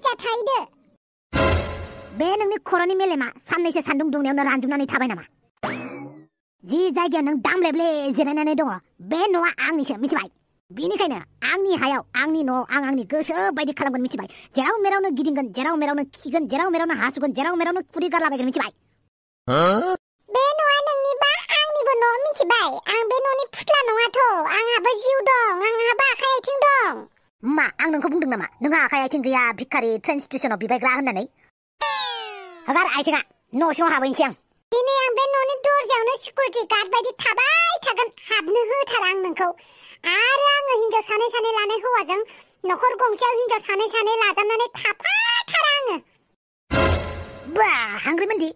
गोरजा थाहैदो बे नोंनि खर'नि मेलेमा साननैसो सान्दुं दुंनायावनो रानजुबनानै थाबाय नामा जि जायगायाव नों दामलेबले जिरायनानै दङ बे न'आ आंनिसो मिथिबाय बिनिखायनो आंनि हायाव आंनि न'आव आं आंनि गोसो बायदि खालामगोन मिथिबाय जेराव मेरावनो गिदिंगोन जेराव मेरावनो खिगोन जेराव मेरावनो हासुगोन जेराव मेरावनो खुदै गारलाबायगोन मिथिबाय बे न'आ नोंनिबा आंनिबो न' मिथिबाय आं बे न'नि फुथ्ला नङाथ' आंहाबो जिउ दं आंहाबो आखाइ आथिं दं मा आं नोंखौ बुंदों नामा नोंहा आखाइ आथिं गैया भिखारि ट्रेन स्टेशनाव बिबायग्रा होननानै हगार आथिङा न' सिङाव हाबहैनोसै आं दिनै आं बे न'नि दरजायावनो सिकिउरिटि गार्ड बायदि थाबाय थागोन हाबनो होथारा आं नोंखौ आरो आङो हिनजाव सानै सानै लानाय हौवाजों न'खर गंसेयाव हिनजाव सानै सानै लाजाबनानै थाफाथारा आङो बा हांग्रिमोनदि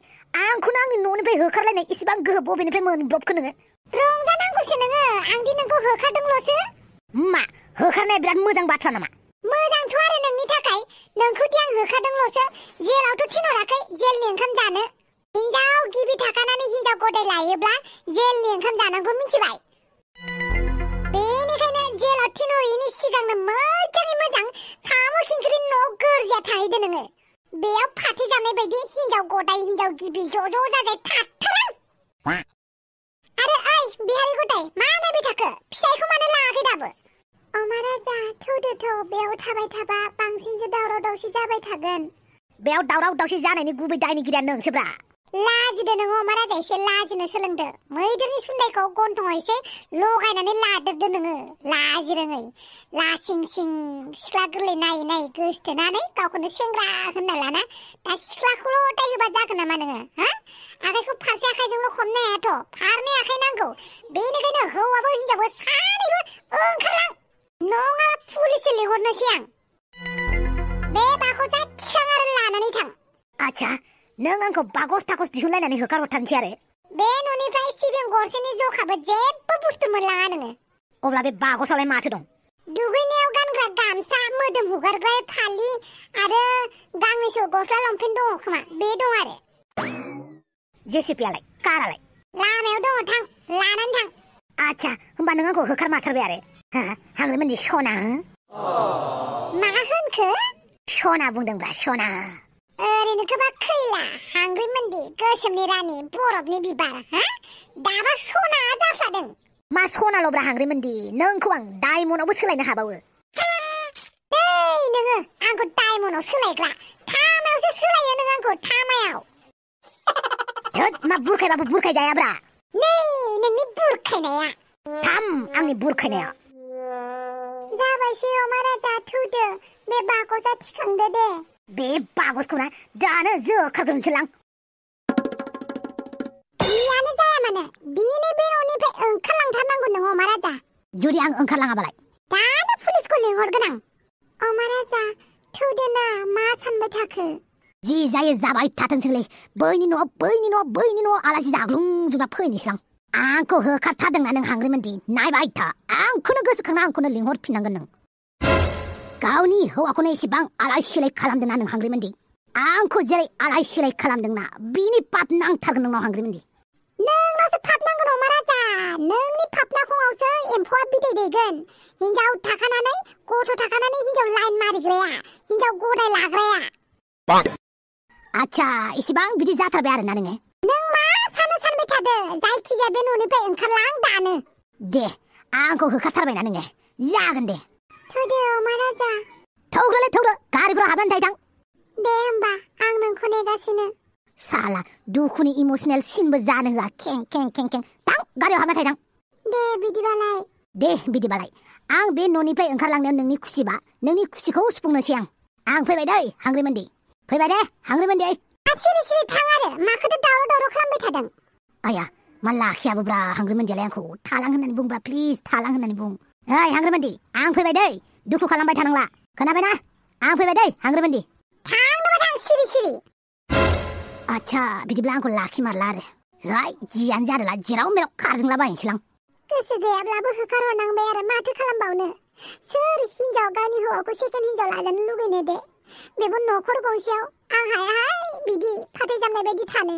आंखौनो आंनि न'निफ्राय होखारलायनाय इसिबां गोहो बबेनिफ्राय मोनब्रबखो नोङो रंजानांगौसो नोङो आं दि नोंखौ होखारदोंल'सो मा होखारनाया बिराद मोजां बाथ्रा नामा मोजांथ' आरो नोंनि थाखाय नोंखौ दि आं होखारदोंल'सो जेरावथ' थिनहराखै जेलनि ओंखाम जानो हिनजाव गिबि थाखानानै हिनजाव गदाय लायोब्ला जेलनि ओंखाम जानांगौ मिथिबाय बेनिखायनो जेलाव थिनहरैनि सिगांनो मोजाङै मोजां साम' खिंख्रि न' गोरजिया थाहैदो नोङो बेयाव फाथै जानाय बायदि हिनजाव गदाय हिनजाव गिबि ज' जाजाय थाथारां आरो ओइ बिहारि गदाय मा नायबाय थाखो फिसाइखौ मानो लाङाखै दाबो अमा राजा थौदोथ' बेयाव थाबाय थाबा बांसिनसो दावराव दावसि जाबाय थागोन बेयाव दावराव दावसि जानायनि गुबै दायनिगिरिया नोंसोब्रा लाजिदो नोङो अमा राजा एसे लाजिनो सोलोंदो मैदेरनि सुन्दायखौ गन्थंआव एसे लगायनानै लादेरदो नोङो लाजि रोङै लासिं सिं सिख्ला गोरलै नायै नायै गोसथोनानै गावखौनो सेंग्रा होनना लाना दा सिख्लाखौल' दाय होबा जागोन नामा नोङो हा आखाइखौ फारसे आखाइजोंल' हमनो हायाथ' फारनै आखाइ नांगौ बेनिखायनो हौवाबो हिनजावबो सानैबो ओंखारलां नङा पुलिस लिंहरनोसै आं बे बाखौजा थिखां आरो लानानै थां आच्छा नों आंखौ बागस थागस दिहुनलायनानै होखारहरथारनोसै आरो बे न'निफ्राय सिबिं गरसेनि जखाबो जेबो बुस्थु मोनलाङा नोङो अब्ला बे बागसावलाय माथो दं दुगैनायाव गानग्रा गामसा मोदोम हुगारग्रा फालि आरो गांनैसो गस्ला लंपेन्ट दङ खोमा बे दं आरो जेसिपियालाय कारालाय लामायाव दङ थां लानानै थां आच्छा होमबा नों आंखौ होखारमारथारबाय आरो हांग्रिमोननि सना मा होनखो सना बुंदोंब्रा सना ओरैनो गोबा खैला हांग्रिमोनदि गोसोमनि रानि बरफनि बिबार हा दाबा सना जाफ्लादों मा सनाल'ब्रा हांग्रिमोनदि नोंखौ आं डायमन्डआवबो सोलायनो हाबावो ओइ नोङो आंखौ डायमन्डआव सोलायग्रा थामायावसो सोलायो नों आंखौ थामायाव धोद मा बुरखायबाबो बुरखायजायाब्रा नै नोंनि बुरखायनाया थाम आंनि बुरखायनाया जाबायसै अमा राजा थौदो बे बागसा थिखांदो दे बे बागसखौ ना दानो जोखारग्रोनोसैलां जियानो जाया मानो दिनै बे न'निफ्राय ओंखारलांथारनांगौ नों अमा राजा जुदि आं ओंखारलाङाबालाय दानो पुलिसखौ लिंहरगोन आं अमा राजा थौदो ना मा सानबाय थाखो जि जायो जाबाय थाथोंसैलै बैनि न'आव आलासि जाग्लुंजोबना फैनोसैलां आंखौ होखारथारदोंना नों हांग्रिमोनदि नायबाय था आंखौनो गोसोखांना आंखौनो लिंहरफिननांगोन नों गावनि हौवाखौनो एसेबां आलाय सिलाय खालामदोंना नों हांग्रिमोनदि आंखौ जेरै आलाय सिलाय खालामदोंना बिनि पाप नांथारगोन नोंनाव हांग्रिमोनदि नोंनावसो पाप नांगोन अमा राजा नोंनि पाप नाखङावसो एम्फौआ बिदै दैगोन हिनजाव थाखानानै गथ' थाखानानै हिनजाव लाइन मारिग्राया हिनजाव गदाय लाग्राया आच्छा इसेबां बिदि जाथारबाय आरोना नोङो नों मा सानबाय थादो जायखिजाया बे न'निफ्राय ओंखारलां दानो दे आंखौ होखारथारबायना नोङो जागोन दे थौदो अमा राजा थौग्रो गारिफ्राव हाबनानै थाहैथां दे होमबा आं नोंखौ नेगासिनो साला दुखुनि इमोसनेल सिनबो जानो होआ खें खें खें खें थां गारियाव हाबना थाहैथां दे बिदिबालाय आं बे न'निफ्राय ओंखारलांनायाव नोंनि खुसिबा नोंनि खुसिखौ सुफुंनोसै आं फैबाय दै हांग्रिमोनदि फैबाय दे हांग्रिमोनदि सिरि थां आरो माखौथो दावराव खालामबाय थादों आया मा लाखियाबोब्रा हांग्रिमोनदियालाय आंखौ थालां होननानै बुंब्रा प्लिज थालां होननानै बुं ओइ हांग्रिमोनदि आं फैबाय दै दुखु खालामबाय थानांला खोनाबायना आं फैबाय दै हांग्रिमोनदि थांनोबा थां सिरि आच्छा बिदिब्ला आंखौ लाखिमारला आरो हाय जियानो जादोला जेराव मेराव खारजोंला बायनोसैलां गोसो गैयाब्लाबो होखारहरनांबाय आरो माथो खालामबावनो सोर हिनजाव गावनि हौवाखौ सेकेन्ड हिनजाव लाजानो लुगैनो दे बेबो न'खर गंसेयाव आं हायाहाय बिदि फाथै जामनाय बायदि थानो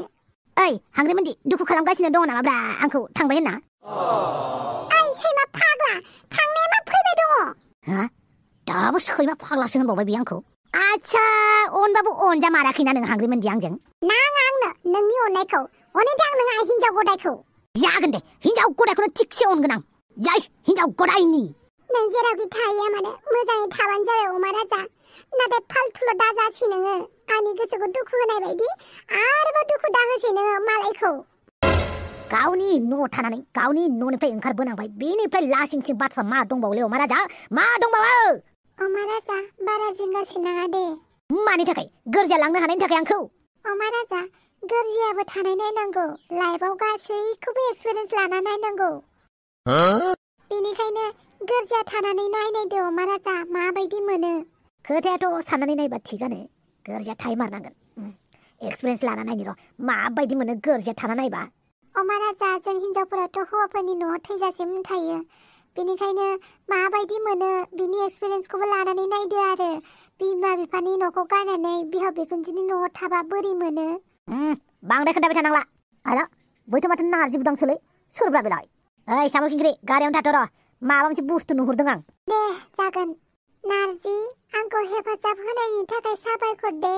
ओइ हांग्रिमोनदि दुखु खालामगासिनो दङ नामाब्रा आंखौ थांबाय होनना ओइ सैमा फाग्ला थांनाया मा फैबाय दङ हा दाबो सैमा फाग्लासो होनबावबाय बे आंखौ आच्छा अनबाबो अनजामाराखैना नों हांग्रिमोनदि आंजों नाङा आंनो नोंनि अननायखौ अनोदां नोङा हिनजाव गदायखौ जागोन दे हिनजाव गदायखौनो थिगसे अनगोन आं जाय हिनजाव गदायनि नों जेरावखि थाहैया मानो मोजाङै थाबानो जाबाय अमा राजा नाथाय फालथुल' दाजासै नोङो आंनि गोसोखौ दुखु होनाय बायदि आरोबाव दुखु दाहोसै नोङो मालायखौ गावनि न' थानानै गावनि न'निफ्राय ओंखारबोनांबाय बेनिफ्राय लासिंसिं बाथ्रा मा दंबावोलै अमा राजा मा दंबावो अमा राजा बारा जिंगासि नाङा दे मानि थाखाय गोरजिया लांनो हानायनि थाखाय आंखौ अमा राजा गोरजियाबो थानाय नायनांगौ लाइफआव गासैखौबो एक्सपिरियेन्स लाना नायनांगौ बेनिखायनो गोरजिया थानानै नायनायदो अमा राजा माबायदि मोनो खोथायाथ' साननानै नायबा थिगानो गोरजिया थाहैमारनांगोन एक्सपिरियेन्स लाना नायनि र' माबायदि मोनो गोरजिया थाना नायबा अमा राजा जों हिनजावफोराथ' हौवाफोरनि न'आव थैजासिम थायो बेनिखायनो माबायदि मोनो बिनि एक्सपिरियेन्सखौबो लानानै नायदो आरो बिमा बिफानि न'खौ गारनानै बिहाव बिखुनजोनि न'आव थाबा बोरै मोनो बांद्राय खोन्थाबाय थानांला आला बैथ' माथो नारजि बुदांसोलै सोरब्रा बेलाय ओइ साम' खिंख्रि गारियावनो थाथ' र' माबा मोनसे बुस्थु नुहुरदों आं दे जागोन नारजि आंखौ हेफाजाब होनायनि थाखाय साबायखर दे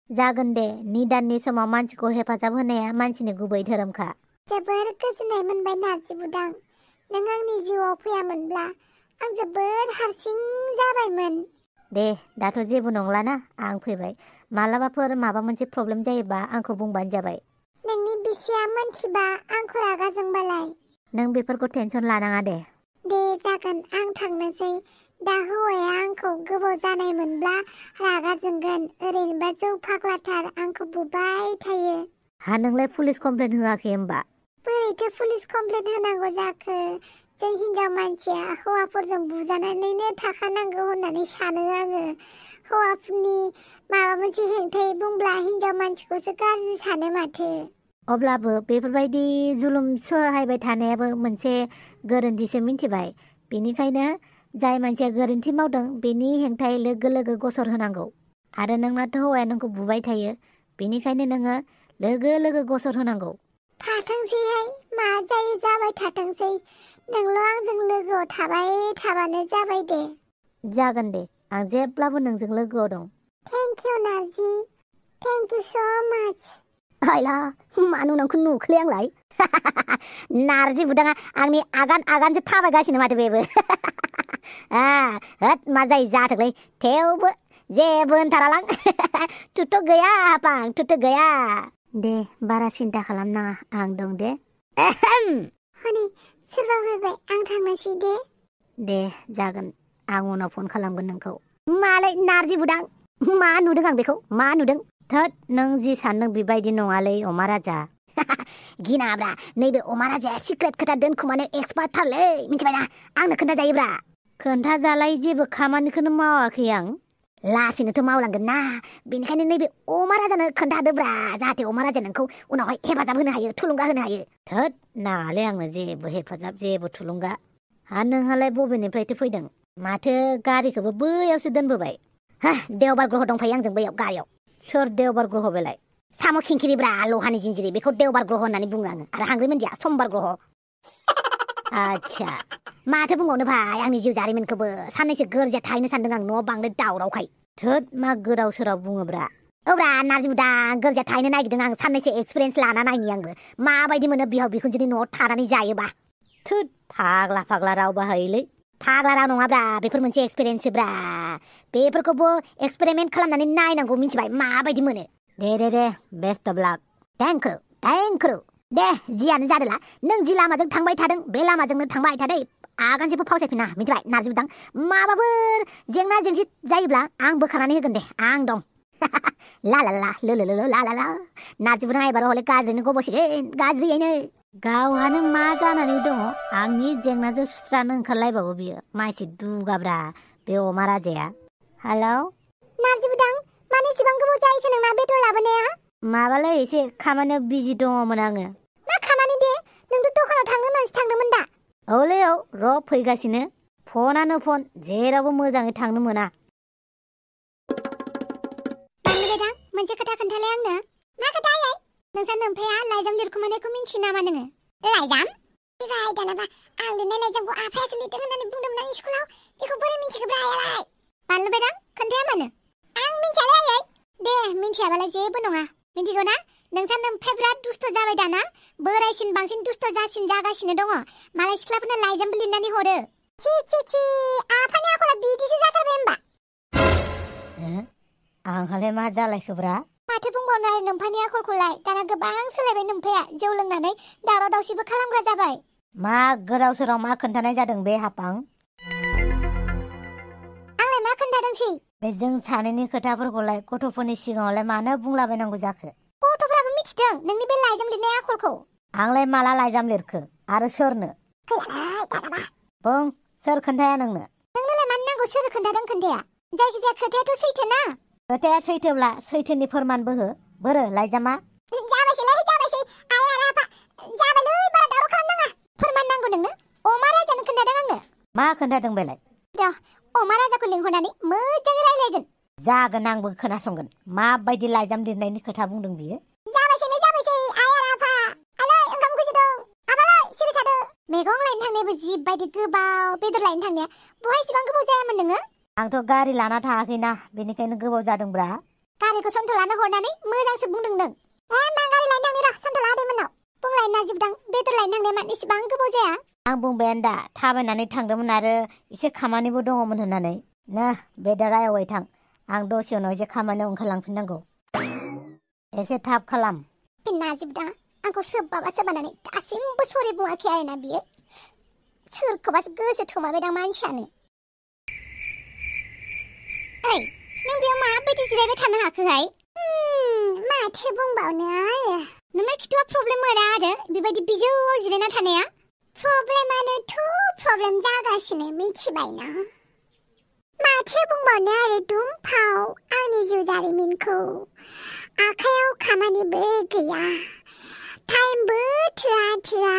जागोन दे निदाननि समाव मानसिखौ हेफाजाब होनाया मानसिनि गुबै धोरोमखा जोबोर गोजोननाय मोनबाय नारजि बुदां नों आंनि जिउआव फैयामोनब्ला आं जोबोर हारसिं जाबायमोन दे दाथ' जेबो नंलाना आं फैबाय मालाबाफोर माबा मोनसे प्रब्लेम जायोबा आंखौ बुंबानो जाबाय नोंनि बिसिया मोनथिबा आंखौ रागा जोंबालाय नों बेफोरखौ टेनसन लानाङा दे जागोन आं थांनोसै दा हौवाया आंखौ गोबाव जानाय मोनब्ला रागा जोंगोन ओरैनोबा जौ फाग्लाथार आंखौ बुबाय थायो हा नोंलाय पुलिस कमप्लेन होआखै होमबा बोरैथो पुलिस कमप्लेन होनांगौ जाखो जों हिनजाव मानसिया हौवाफोरजों बुजानानैनो थाखानांगौ होननानै सानो आङो हौवाफोरनि माबा मोनसे हेंथायै बुंब्ला हिनजाव मानसिखौसो गाज्रि सानो माथो अब्लाबो बेफोरबायदि जुलुम सहायबाय थानायाबो मोनसे गोरोन्थिसो मिन्थिबाय बेनिखायनो जाय मानसिया गोरोन्थि मावदों बेनि हेंथायै लोगो लोगो गसर होनांगौ आरो नोंनाथ' हौवाया नोंखौ बुबाय थायो बेनिखायनो नोङो लोगो लोगो गसर होनांगौ थाथोंसैहाय मा जायो जाबाय थाथोंसै नोंल' आंजों लोगोआव थाबाय थाबानो जाबाय दे जागोन दे आं जेब्लाबो नोंजों लोगोआव दं थेंक इउ नारजि थेंक इउ स' माच हायला मानो नोंखौ नुखोलै आंलाय नारजि बुदाङा आंनि आगान आगानसो थाबायगासिनो माथो बेबो होद मा जायो जाथोंलै थेवबो जेबो होनथारालां तुथ' गैया हापां तुथ' गैया दे बारा सिन्था खालामनाङा आं दं दे हनै सोरबा फैबाय आं थांनोसै दे जागोन आं उनाव फन खालामगोन नोंखौ मालाय नारजि बुदां मा नुदों आं बेखौ मा नुदों थोद नों जि सानदों बेबायदि नङालै अमा राजा गिनाब्रा नैबे अमा राजाया सिक्रेट खोथा दोनखुमानो एक्सपार्टथारलै मिथिबायना आंनो खोन्थाजायोब्रा खोन्थाजालाय जेबो खामानिखौनो मावाखै आं लासैनोथ' मावलांगोन ना बेनिखायनो नैबे अमा राजानो खोन्थादोब्रा जाहाथे अमा राजाया नोंखौ उनावहाय हेफाजाब होनो हायो थुलुंगा होनो हायो थोद नाङालै आंनो जेबो हेफाजाब जेबो थुलुंगा हा नोंहालाय बबेनिफ्रायथो फैदों माथो गारिखौबो बैयावसो दोनबोबाय देवबार ग्रह दंफायो आंजों बैयाव गारियाव सोर देवबार ग्रह बेलाय साम' खिंखिरिब्रा लहानि जिन्जिरि बेखौ देवबार ग्रह होननानै बुङो आङो आरो हांग्रिमोनदिया समबार ग्रह आच्छा माथो बुंबावनो भाइ आंनि जिउ जारिमिनखौबो साननैसो गोरजिया थाहैनो सानदों आं न'आव बांद्राय दावरावखाय थोद मा गोदाव सोराव बुङोब्रा औब्रा नारजि बुदां गोरजिया थाहैनो नागिरदों आं साननैसो एक्सपिरियेन्स लाना नायनि आंबो माबायदि मोनो बिहाव बिखुनजोनि न'आव थानानै जायोबा थोद फाग्ला राव बाहायोलै फाग्ला राव नङाब्रा बेफोर मोनसे एक्सपिरियेन्सब्रा बेफोरखौबो एक्सपेरिमेन्ट खालामनानै नायनांगौ मिथिबाय माबायदि मोनो the best of luck thank you the जियानो जादोला नों जि लामाजों थांबाय थादों बे लामाजोंनो थांबाय थादै आगानसेबो फावसायफिना मिथिबाय नारजि बुदां माबाफोर जेंना जेंसि जायोब्ला आं बोखारनानै होगोन दे आं दं ला नारजि बुदां एबार हले गाज्रिनो गबसिगोन गाज्रियैनो गावहानो मा जानानै दङ आंनि जेंनाजों सुस्रानो ओंखारलायबावो बियो मानसि दुगाब्रा बे अमा राजाया हेलौ नारजि बुदां मानो इसेबां गोबाव जाहैखो नोंना बेदर लाबोनाया माबालै एसे खामानियाव बिजि दङमोन आङो मा खामानि दे नोंथ' दखानाव थांनो होननानैसो थांदोंमोन दा औलै औ र' फैगासिनो फनानो फन जेरावबो मोजाङै थांनो मोना बांद्रायदां मोनसे खोथा खोन्थालाय आंनो मा खोथायै नोंसा नोमफाया लाइजाम लिरखुमानायखौ मिन्थियो नामा नोङो लाइजाम फैबाय दानाबा आं लिरनाय लाइजामखौ आफायासो लिरदों होननानै बुंदोंमोन आं स्कुलाव बेखौ बोरै मिन्थिखोब्रा आयालाय बानलु बेदां खोन्थाया मानो आं मिन्थियालै आयै। दे मिन्थियाबालाय जेबो नङा। मिन्थिगौ ना? नोंसा नोम्फाया बिराद दुस्त जाबाय दाना। बोरायसिन बांसिन दुस्त जागासिनो दङ। मालाय सिख्लाफोरनो लाइजामबो लिरनानै हरो। ची आफानि आखला बिदिसो जाथारबाय होमबा। आंहालाय मा जालायखोब्रा? माथो बुंबावनो आरो नोम्फानि आखलखौलाय। दाना गोबां सोलायबाय नोम्फाया। जौ लोंनानै दावराव दावसिबो खालामग्रा जाबाय। मा गोदाव सोराव मा खोन्थानाय जादों बे हापां? आंलाय मा खोन्थादोंसै? बे जों सानैनि खोथाफोरखौलाय गथ'फोरनि सिगाङावलाय मानो बुंलाबायनांगौ जाखो? गथ'फ्राबो मिथिदों नोंनि बे लाइजाम लिरनाय आखलखौ। आंलाय माला लाइजाम लिरखो आरो सोरनो? बुं, सोर खोन्थाया नोंनो? नोंनोलाय मानो नांगौ सोर खोन्थादों खोन्थाया? जायखिजाया खोथायाथ' सैथो ना? खोथाया सैथोब्ला सैथोनि फोरमानबो हो। बोरो लाइजामा? जाबायसै आइ आरो आफा। जाबायलै बारा दावराव खालामनाङा। फोरमान नांगौ नोंनो? अमा राजानो खोन्थादों आंनो। मा खोन्थादों बेलाय? अमा राजाखौ लिंहरनानै मोजाङै रायलायगोन। जागोन, आंबो खोनासंगोन। माबायदि लाइजाम लिरनायनि खोथा बुंदों बियो? जाबायसै आइ आरो आफा। आलै ओंखाम ओंख्रि संदों। आफालै सिरि थादो। मैगं लायनो थांनायाबो जिबायदि गोबाव, बेदर लायनो थांनाया बहा इसेबां गोबाव जायामोन नोङो? आंथ' गारि लाना थाङाखैना, बेनिखायनो गोबाव जादोंब्रा। गारिखौ सन्थ'लानो हरनानै मोजांसो बुंदों नों। मा गारि लायनो थांनि र' सन्थ'ला आदैमोननाव। बुंलाय नाजिबदां, बेदर लायनो थांनाया मानो इसेबां गोबाव जाया? आं बुंबायानो दा, थाबायनानै थांदोंमोन आरो एसे खामानिबो दङमोन होननानै। ना बेदरा एवबाय थां, आं दसे उनाव एसे खामानियाव ओंखारलांफिननांगौ। एसे थाब खालाम। बे नाजिबदां आंखौ सोबानानै दासिमबो सरि बुङाखै आरोना बियो। सोरखौबासो गोसो थोमारबायदां मानसियानो। ओइ, नों बेयाव माबायदि जिरायबाय थानो हाखोहाय? माथो बुंबावनो आरो। नोंना खिथुआ प्रब्लेम मोना आरो बेबायदि बिजौआव जिरायना थानाया? प्रब्लेमानोथ' प्रब्लेम जागासिनो मिथिबायना। माथो बुंबावनो आरो दुमफाव आंनि जिउ जारिमिनखौ। आखायाव खामानिबो गैया, टाइमबो थोआ,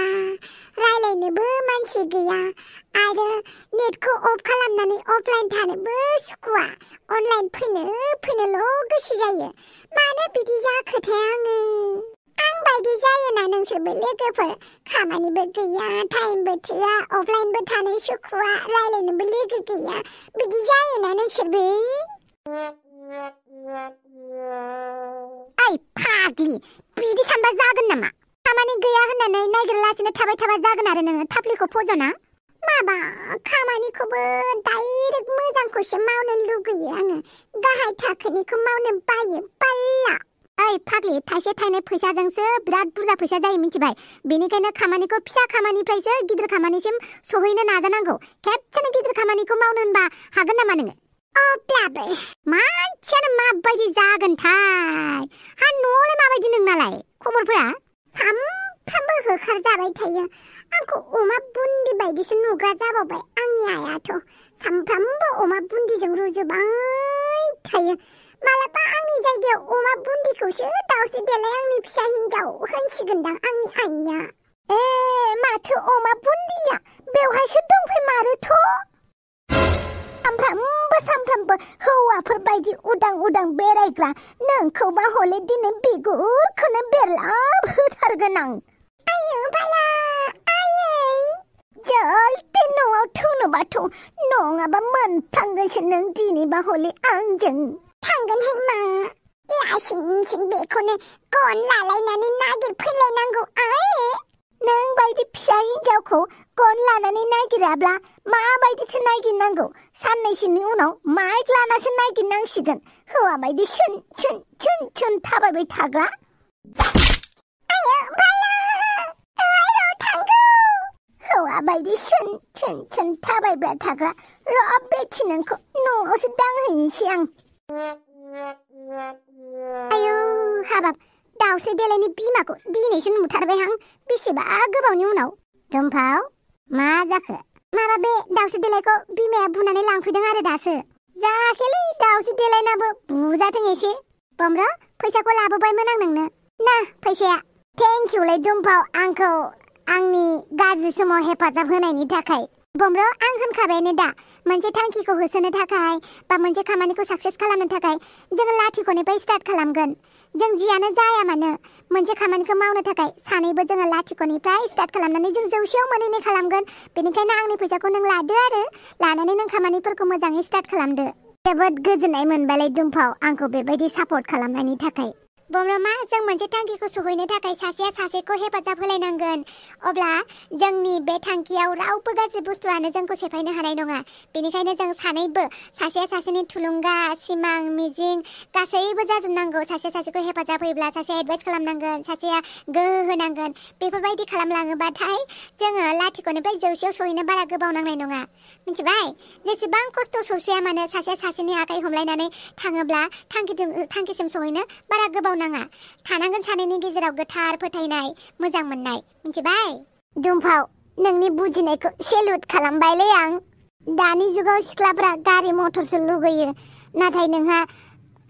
रायलायनोबो मानसि गैया आरो नेटखौ अफ खालामनानै अफलाइन थानोबो सुखुवा। अनलाइन फैनोल' गोसो जायो। मानो बिदि जाखोथाय आङो? आं बायदि जायोना नोंसोरबो लोगोफोर। खामानिबो गैया, टाइमबो थोआ, अफलाइनबो थानो सुखुवा, रायलायनोबो लोगो गैया। बिदि जायोना नोंसोरबो? ओइ फाग्लि, बिदि सानबा जागोन नामा? खामानि गैया होननानै नायगिरालासिनो थाबाय थाबा जागोन आरो नोङो थाफ्लिखौ फज'ना? माबा खामानिखौबो डाइरेक्ट मोजांखौसो मावनो लुगैयो आङो। गाहाय थाखोनिखौ मावनो बायो बाल्ला। ओइ फाग्लि, थाइसे थाइनै फैसाजोंसो बिराद बुरजा फैसा जायो मिथिबाय। बेनिखायनो खामानिखौ फिसा खामानिफ्रायसो गिदिर खामानिसिम सहैनो नाजानांगौ। खेबसेनो गिदिर खामानिखौ मावनो होनबा हागोन नामा नोङो? अब्लाबो मानसियानो माबायदि जागोनथाय? हा न'आवलाय माबायदि नोंनालाय खबरफोरा? सामफ्रामबो होखार जाबाय थायो। आंखौ अमा बुन्दि बायदिसो नुग्रा जाबावबाय आंनि आइयाथ'। सामफ्रामबो अमा बुन्दिजों रुजुबाय थायो। मालाबा आंनि जायगायाव अमा बुन्दिखौसो दाउस्रि देलाय आंनि फिसा हिन्जाव होनसिगोनदां आंनि आइया। माथो अमा बुन्दिया बेवहायसो दंफैमारोथ'। सामफ्रामबो हौवाफोर बायदि उदां बेरायग्रा नोंखौबा हले दिनै बिगुरखौनो बेरलाब होथारगोन आं। आयौ बाला, आयै जलते न'आव थौनोबाथ' नङाबा मोनफ्लांगोनसो नों दिनैबा हले आंजों। थांगोनहाय मा? लासिं बेखौनो गन लालायनानै नागिरफैलायनांगौ आयै। नों बायदि फिसा हिन्जावखौ गन लानानै नागिराब्ला माबायदिसो नागिरनांगौ? साननैसोनि उनाव माइक लानासो नागिरनांसिगोन। हौवा बायदि सुन थाबायबाय थाग्रा। हौवा बायदि सुन थाबायबाय थाग्रा। र' बेथि नोंखौ न'आवसो दांहैनोसै आं। आयौ हाबाब, दाउस्रि देलायनि बिमाखौ दिनैसो नुथारबाय आं। बेसेबा गोबावनि उनाव। दुमफाव, मा जाखो? माबा बे दाउस्रि देलायखौ बिमाया बुनानै लांफैदों आरो दासो। जायाखैलै, दाउस्रि देलायनाबो बुजाथों एसे। बम्र, फैसाखौ लाबोबायमोन आं नोंनो। ना फैसाया। थेंक इउलै दुमफाव, आंखौ आंनि गाज्रि समाव हेफाजाब होनायनि थाखाय। बम्र, आं होनखाबायानो दा, मोनसे थांखिखौ होसोनो थाखाय बा मोनसे खामानिखौ साक्सेस खालामनो थाखाय जोङो लाथिख'निफ्राय स्टार्ट खालामगोन। जों जियानो जाया मानो मोनसे खामानिखौ मावनो थाखाय सानैबो जोङो लाथिख'निफ्राय स्टार्ट खालामनानै जों जौसेयाव मोनहैनाय खालामगोन। बेनिखायनो आंनि फैसाखौ नों लादो आरो लानानै नों खामानिफोरखौ मोजाङै स्टार्ट खालामदो। जोबोद गोजोननाय मोनबाय दुमफाव आंखौ बेबायदि सापर्ट खालामनायनि थाखाय। बमरमा जों मोनसे थांखिखौ सहैनो थाखाय सासेया सासेखौ हेफाजाब होलायनांगोन। अब्ला जोंनि बे थांखियाव रावबो गाज्रि बुस्थुआनो जोंखौ सेफायनो हानाय नङा। बेनिखायनो जों सानैबो सासेया सासेनि थुलुंगा, सिमां, मिजिं गासैबो जाजोबनांगौ। सासेया सासेखौ हेफाजाब होयोब्ला सासेया एडभाइस खालामनांगोन, सासेया गोहो होनांगोन। बेफोरबायदि खालामलाङोबाथाय जोङो लाथिख'निफ्राय जौसेयाव सहैनो बारा गोबाव नांनाय नङा। मिथिबाय? जेसेबां खस्थ' सौसिया मानो सासेया सासेनि आखाइ हमलायनानै थाङोब्ला थांखिसिम सहैनो बारा गोबाव नाङा। थानांगोन सानैनि गेजेराव गोथार फोथायनाय, मोजां मोननाय। मिथिबाय? दुमफाव नोंनि बुजिनायखौ सेलुट खालामबायलै आं। दानि जुगाव सिख्लाफ्रा गारि मथरसो लुगैयो, नाथाय नोंहा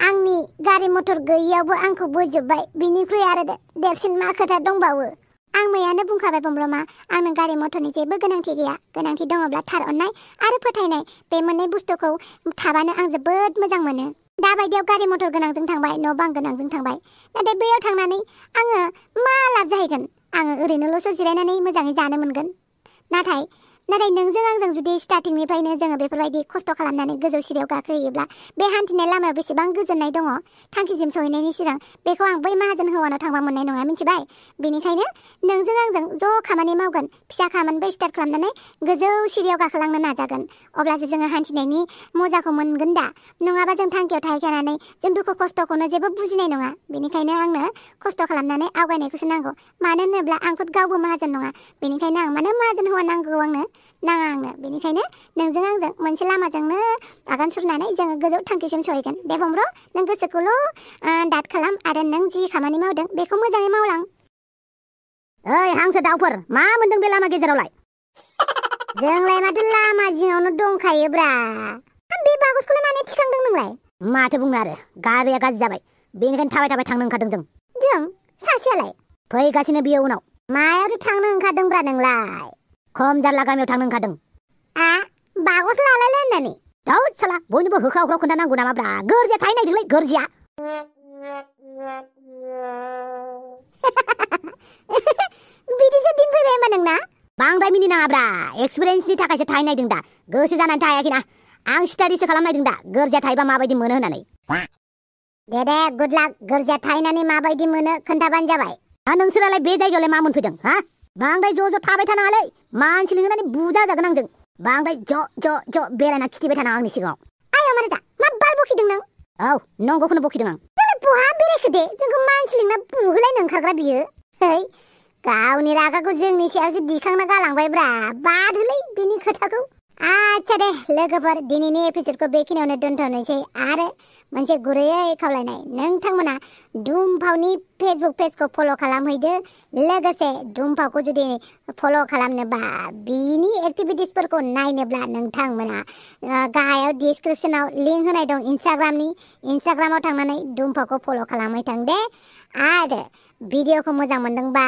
आंनि गारि मथर गैयियावबो आंखौ बोजोबबाय। बिनिख्रुइ आरो देरसिन मा खोथा दंबावो? आं मैयानो बुंखाबाय बमब्रमा, आंनो गारि मथरनि जेबो गोनांथि गैया। गोनांथि दङब्ला थार अननाय आरो फोथायनाय, बे मोननै बुस्थुखौ थाबानो आं जोबोद मोजां मोनो। दा बायदियाव गारि मथर गोनांजों थांबाय, न' बां गोनांजों थांबाय, नाथाय बैयाव थांनानै आङो मा लाब जाहैगोन? आङो ओरैनोल'सो जिरायनानै मोजाङै जानो मोनगोन। नाथाय नोंजों आंजों जुदि स्टार्टिंनिफ्रायनो जोङो बेफोरबायदि खस्थ' खालामनानै गोजौ सिरियाव गाखोहैयोब्ला बे हान्थिनाय लामायाव बेसेबां गोजोननाय दङ थांखिसिम सहैनायनि सिगां, बेखौ आं बै माहाजोन हौवानाव थांबा मोननाय नङा। मिथिबाय? बेनिखायनो नोंजों आंजों ज' खामानि मावगोन, फिसा खामानिफ्राय स्टार्ट खालामनानै गोजौ सिरियाव गाखोलांनो नाजागोन। अब्लासो जोङो हान्थिनायनि मजाखौ मोनगोन दा। नङाबा जों थांखियाव थाहैखानानै जों दुखु खस्थ'खौनो जेबो बुजिनाय नङा। बेनिखायनो आंनो खस्थ' खालामनानै आवगायनायखौसो नांगौ। मानो होनोब्ला आंखौ गावबो माहाजोन नङा। बेनिखायनो आं मानो माहाजोन हौवा नांगौ आंनो नाङा आंनो। बेनिखायनो नोंजों आंजों मोनसे लामाजोंनो आगान सुरनानै जोङो गोजौ थांखिसिम सहैगोन। दे बमब्र, नों गोसोखौल' दाद खालाम आरो नों जि खामानि मावदों बेखौ मोजाङै मावलां। ओइ हांसो दाउफोर, मा मोनदों बे लामा गेजेरावलाय? जोंलाय माथो लामा जिङावनो दंखायोब्रा। बे बागसखौलाय माने थिखांदों नोंलाय? माथो बुंनो आरो, गारिया गाज्रि जाबाय, बेनिखायनो थाबाय थाबाय थांनो ओंखारदों जों। जों? सासेयालाय? फैगासिनो बियो उनाव। मायावथो थांनो ओंखारदोंब्रा नोंलाय? खम जारला गामियाव थांनो ओंखारदों। बागस लालायलाय होननानै? दाउद साला, बयनोबो होख्राव होख्राव खोन्थानांगौ नामाब्रा? गोरजिया थाहै नायदोंलै, गोरजिया। बिदिसो दिन फैबाय होनबा नोंना? बांद्राय मिनिनाङाब्रा, एक्सपिरियेन्सनि थाखायसो थाहै नायदों दा। गोसो जानानै थायाखैना। आं स्टाडिसो खालामनायदों दा, गोरजिया थायोबा माबायदि मोनो होननानै। दे गुड लाक। गोरजिया थाहैनानै माबायदि मोनो खोन्थाबानो जाबाय। नोंसोरालाय बे जायगायावलाय मा मोनफैदों? बांद्राय ज' थाबाय थानाङालै, मानसि लिंनानै बुजा जागोन आंजों। बांद्राय ज' बेरायना खिथिबाय थानाङा आंनि सिगाङाव। आया मानो दा? मा बाल बखिदों नों? औ, नंगौखौनो बखिदों आं। बहा बेरायखो दे? जोंखौ मानसि लिंना बुहोलायनो ओंखारग्रा बियो। है, गावनि रागाखौ जोंनि सायावसो दिखांना गालांबायब्रा। बाद होलै बिनि खोथाखौ। आच्छा दे लोगोफोर, दिनैनि एपिसडखौ बेखिनियावनो दोनथ'नोसै। आरो मोनसे गुरैयै खावलायनाय, नोंथांमोना दुमफावनि फेसबुक पेजखौ फल' खालामहैदो। लोगोसे दुमफावखौ जुदि फल' खालामनोबा, बिनि एक्टिभिटिसफोरखौ नायनोब्ला नोंथांमोना गाहायाव डिसक्रिपसनाव लिंक होनाय दं इन्स्टाग्रामनि। इन्स्टाग्रामाव थांनानै दुमफावखौ फल' खालामहैथां दे। आरो भिडिअखौ मोजां मोनदोंबा